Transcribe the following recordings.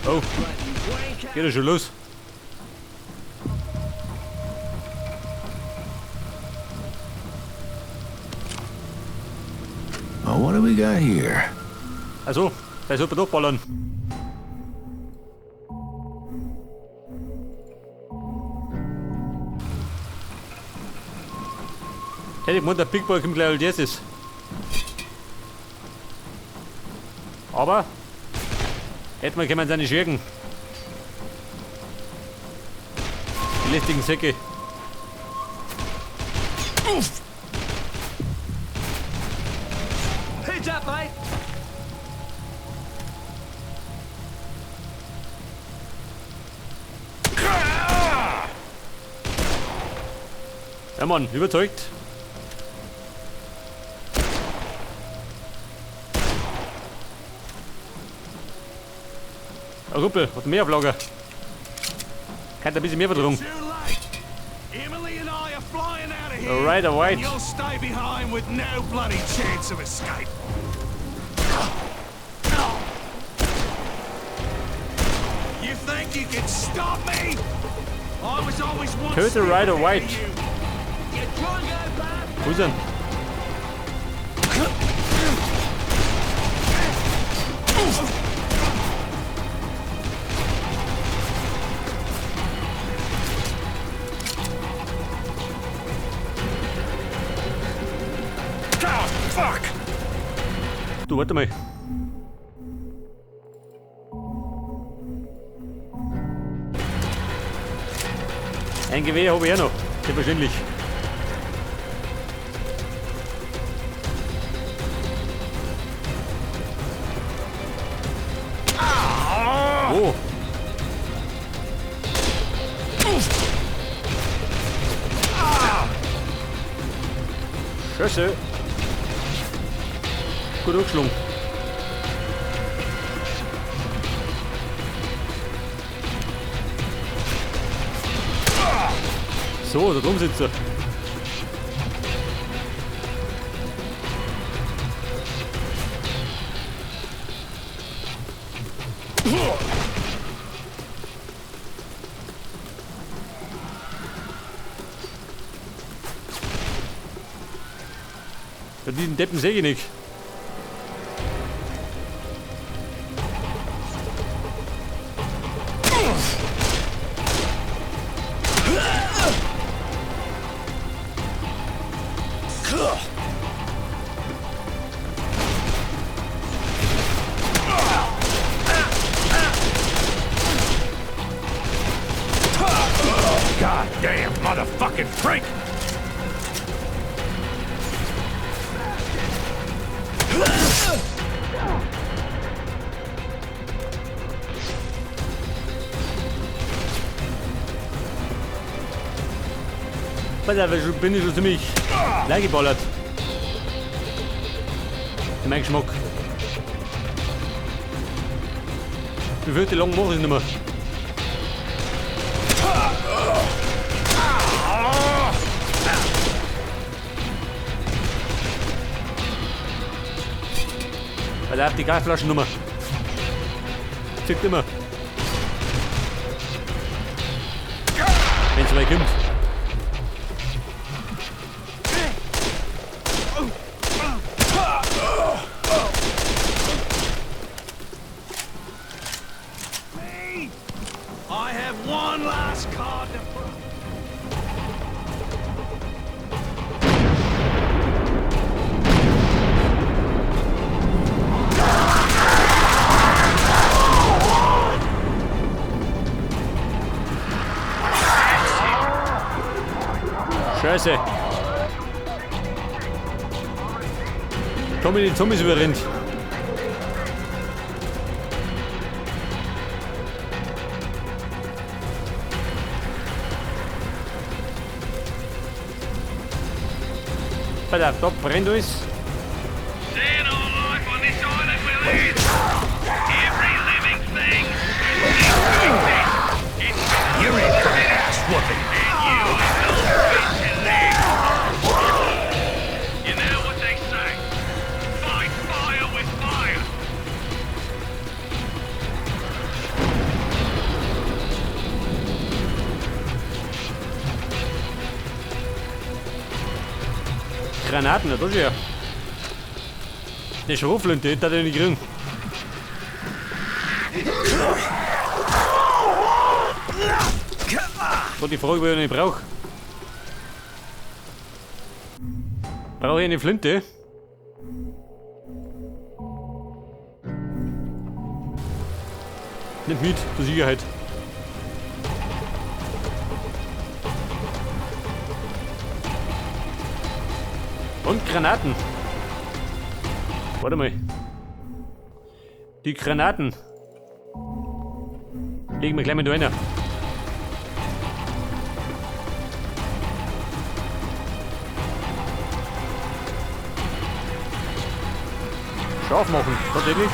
Oh, geht ja schon los. Well, what do we got here? Also, der sollte durchballern. Hätte ich gemeint, der Big Boy kommt gleich als erstes. Aber hätte man können seine Schirken. Die lästigen Säcke. Heads up, mate. Ja Mann, überzeugt. Ja, Kumpel, hat mehr auf Lager. Kann ein bisschen mehr verdrungen. Too late. Emily and I are flying out of here. Alright, alright. And you'll stay behind with no bloody chance of escape. You think you can stop me? I was always one Töte step Ryder ahead of White. you. You drunko bastard. Wo ist er? Oh, fuck! Du, warte mal. Ein Gewehr habe ich auch noch. Selbstverständlich. Oh. Scheiße. Gut angeschlagen. So, da drum sitzt er. Ja, diesen Deppen sehe ich nicht. Goddamn motherfucking freak! Pass auf, ich bin ich schon ziemlich leer geballert. In meinem Geschmack. Wie viel lang mache ich nicht mehr. Pass auf, die Gasflaschennummer. Zickt immer. Wenn's weit kommt. Me? I have one last card to play. Scheiße. Tommy die Zombies überrennt. Pass auf, da brennt alles. Said all life on this island will end. Every living thing will cease to exist. It's You're in for an ass whooping. And you are not fit to live. You know what they say. Fight fire with fire. Granaten, da ist ja. Die Schrotflinte, die hat er nicht kriegen. So, die Frage, die ich nicht brauche. Brauche ich eine Flinte? Nimmt mit, zur Sicherheit. Und Granaten. Warte mal. Die Granaten. Legen wir gleich mit rein. Scharf machen, tatsächlich.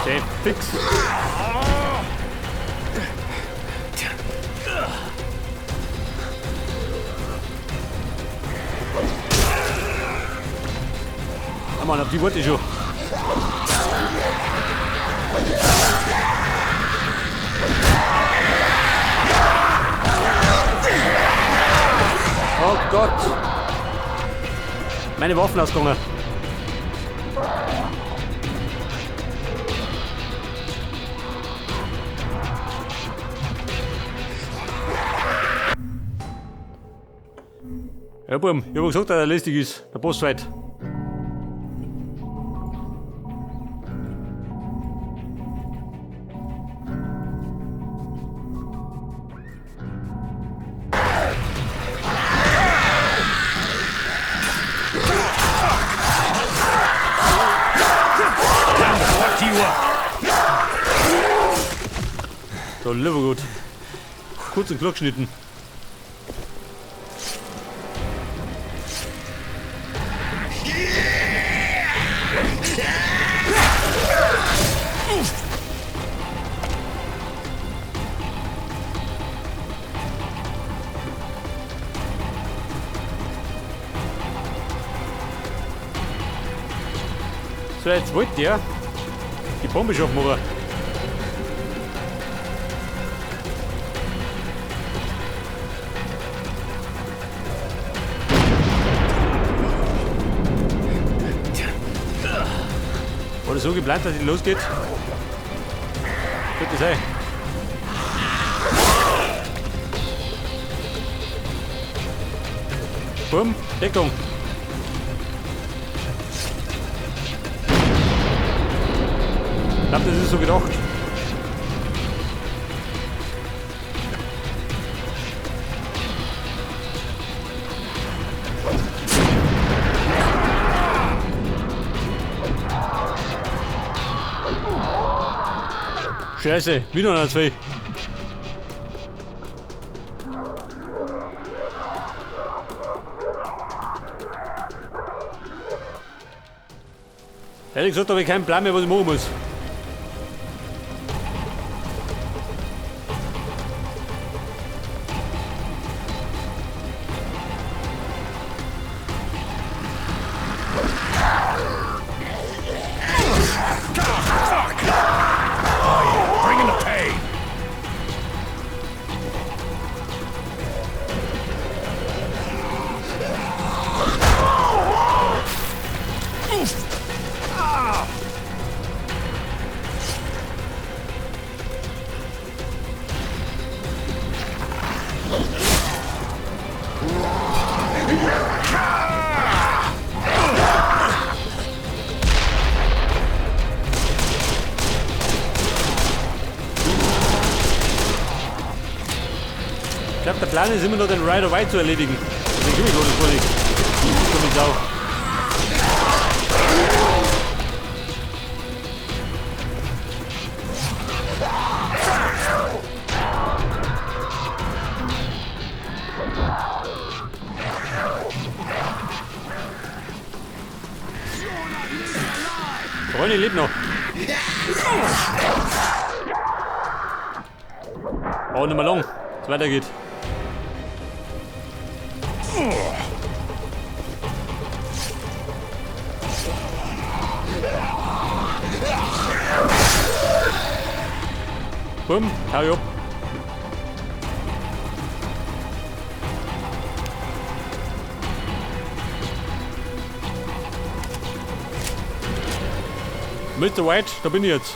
Der fix. Ah Mann, auf die wollte ich schon. Oh Gott! Meine Waffen ausgegangen. Ja, Buben, ich hab gesagt, dass er lästig ist. Der Bossfight. So, Livergood. Kurz und klug geschnitten. So, jetzt wollte der die Bombe schon machen. War das so geplant, dass es losgeht? Könnte sein. Bumm, Deckung. Ich glaube, das ist so gedacht. Scheiße, wieder noch zwei. Ehrlich gesagt habe ich keinen Plan mehr, was ich machen muss. Ich glaube, der Plan ist immer noch, den Ryder White zu erledigen. Den krieg ich gar nicht. Komm jetzt auch. Ronny lebt noch. Oh, nicht mehr lang. Es weitergeht. Bumm, hau ich ab. Mr. White, da bin ich jetzt.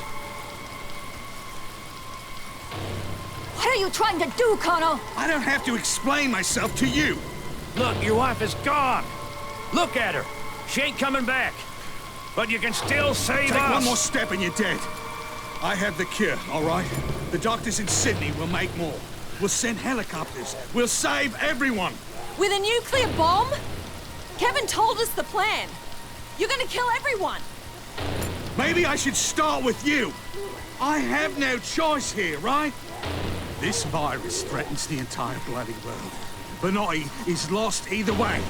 What are you trying to do, Connell? I don't have to explain myself to you. Look, your wife is gone. Look at her. She ain't coming back. But you can still save Take us. one more step and you're dead. I have the cure, all right? The doctors in Sydney will make more. We'll send helicopters. We'll save everyone. With a nuclear bomb? Kevin told us the plan. You're gonna kill everyone. Maybe I should start with you. I have no choice here, right? This virus threatens the entire bloody world. Banoi is lost either way.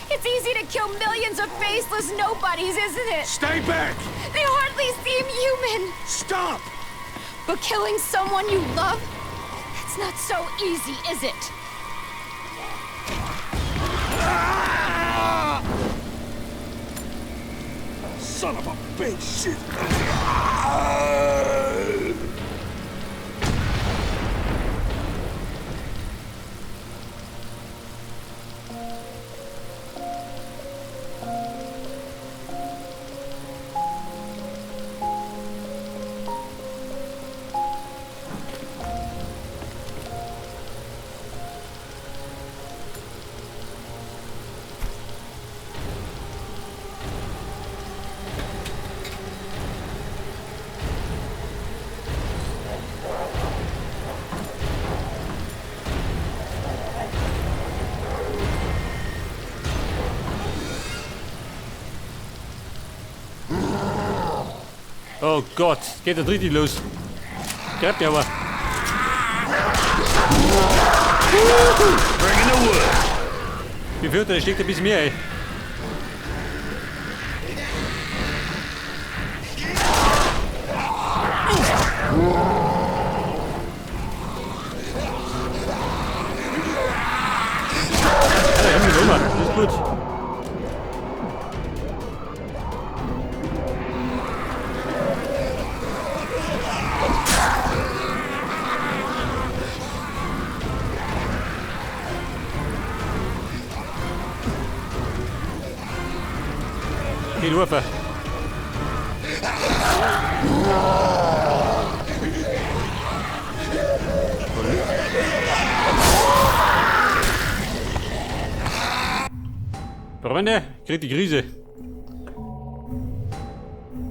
It's easy to kill millions of faceless nobodies, isn't it? Stay back! They hardly seem human. Stop! But killing someone you love? That's not so easy, is it? Ah! Son of a bitch! Shit! Oh Gott, geht das richtig los. Greift mir aber. Bring in the wood. Wie viel da steckt ein bisschen mehr, ey. Ja, da haben wir Nummer. Das ist gut. Geht rüber. Freunde, kriegt die Krise.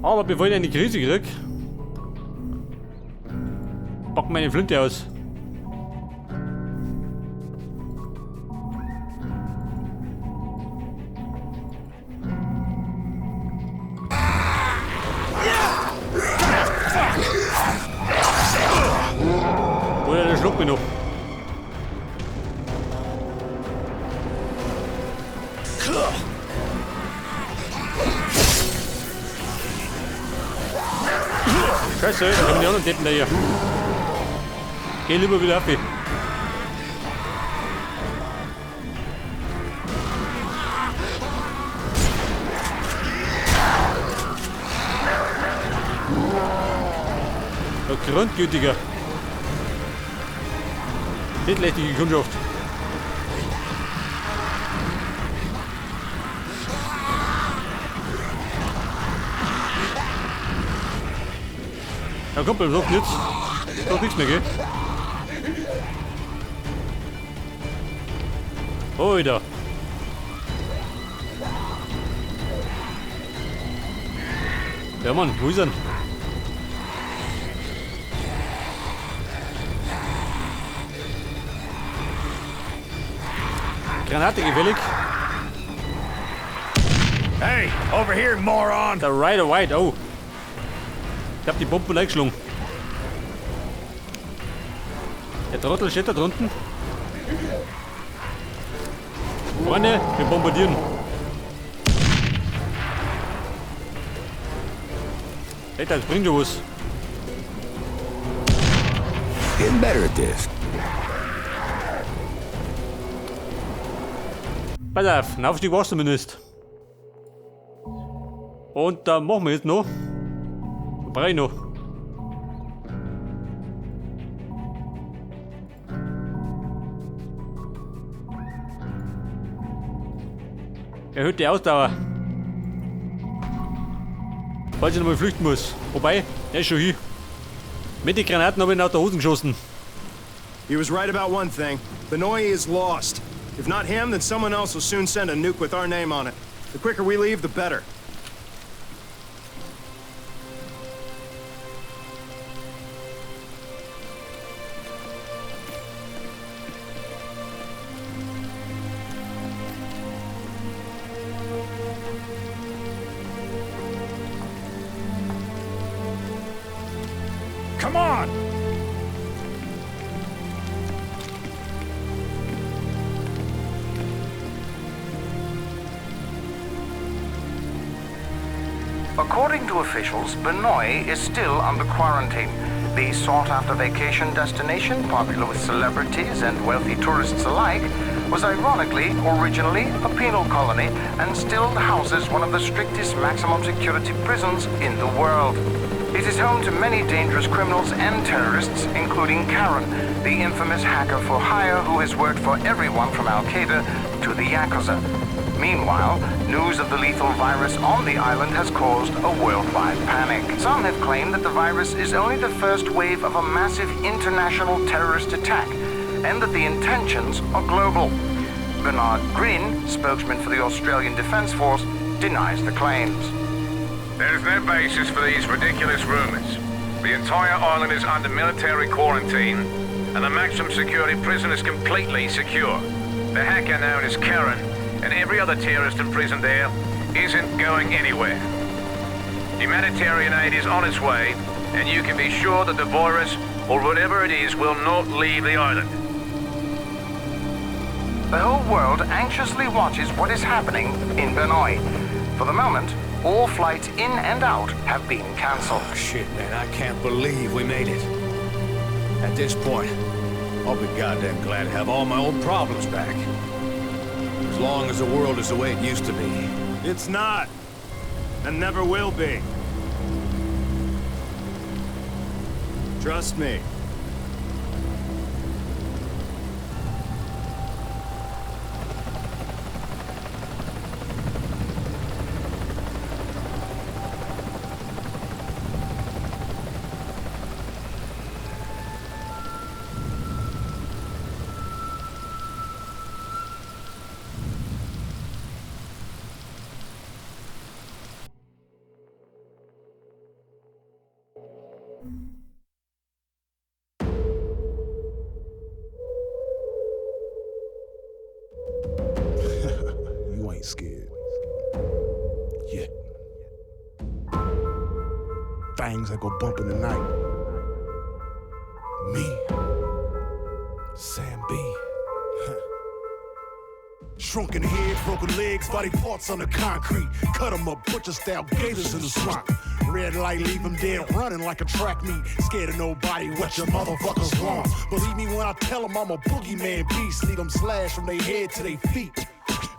Aber bevor ich eine Krise krieg, pack meine Flinte aus. Oder der schluckt mich noch. Scheiße, da kommen die anderen Deppen da hier. Geh lieber wieder ab. Der Grundgültiger. Mitlächtige Kundschaft. Ja, Kumpel, doch nichts. Doch nichts mehr, gell? Oida. Ja Mann, wo ist er? Granate gefällig. Hey, over here, moron. Der Ryder White, oh. Ich hab die Bombe eingeschlungen. Der Trottel steht da drunten. Freunde, wir bombardieren. Hey, das bringt ja was. Getting better at this. Pass auf, ein Aufstieg war's zumindest. Und da machen wir jetzt noch. Brauche ich noch. Erhöht die Ausdauer. Falls ich nochmal flüchten muss. Wobei, er ist schon hier. Mit den Granaten habe ich ihn aus der Hosen geschossen. He was right about one thing. Banoi is lost. If not him, then someone else will soon send a nuke with our name on it. The quicker we leave, the better. Come on! According to officials, Banoi is still under quarantine. The sought-after vacation destination, popular with celebrities and wealthy tourists alike, was ironically originally a penal colony and still houses one of the strictest maximum security prisons in the world. It is home to many dangerous criminals and terrorists, including Karen, the infamous hacker for hire who has worked for everyone from Al-Qaeda to the Yakuza. Meanwhile, news of the lethal virus on the island has caused a worldwide panic. Some have claimed that the virus is only the first wave of a massive international terrorist attack, and that the intentions are global. Bernard Green, spokesman for the Australian Defence Force, denies the claims. There's no basis for these ridiculous rumors. The entire island is under military quarantine, and the maximum security prison is completely secure. The hacker known as Karen and every other terrorist imprisoned there isn't going anywhere. Humanitarian aid is on its way, and you can be sure that the virus, or whatever it is, will not leave the island. The whole world anxiously watches what is happening in Banoi. For the moment, all flights in and out have been cancelled. Oh, shit, man, I can't believe we made it. At this point, I'll be goddamn glad to have all my old problems back. As long as the world is the way it used to be. It's not. And never will be. Trust me. You ain't scared. Yet. Things that go bump in the night. Me. Sam B. Shrunken head, broken legs, body parts on the concrete. Cut 'em up, butcher style, gators in the swamp. Red light, leave 'em dead, running like a track meet. Scared of nobody, what your motherfuckers want. Believe me when I tell 'em I'm a boogeyman beast. Leave 'em slashed from their head to their feet.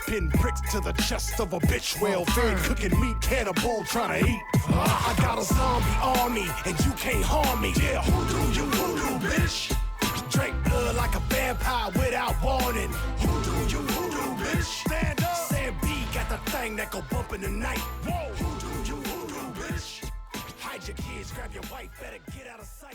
Pin pricks to the chest of a bitch, well fed, cooking meat, cannibal trying to eat. I got a zombie army, and you can't harm me. Yeah, who do you voodoo, bitch? Drink blood like a vampire without warning. Who do you voodoo, bitch? Stand up. Sam B got the thing that go bump in the night. Whoa. Who do you voodoo, bitch? Hide your kids, grab your wife, better get out of sight.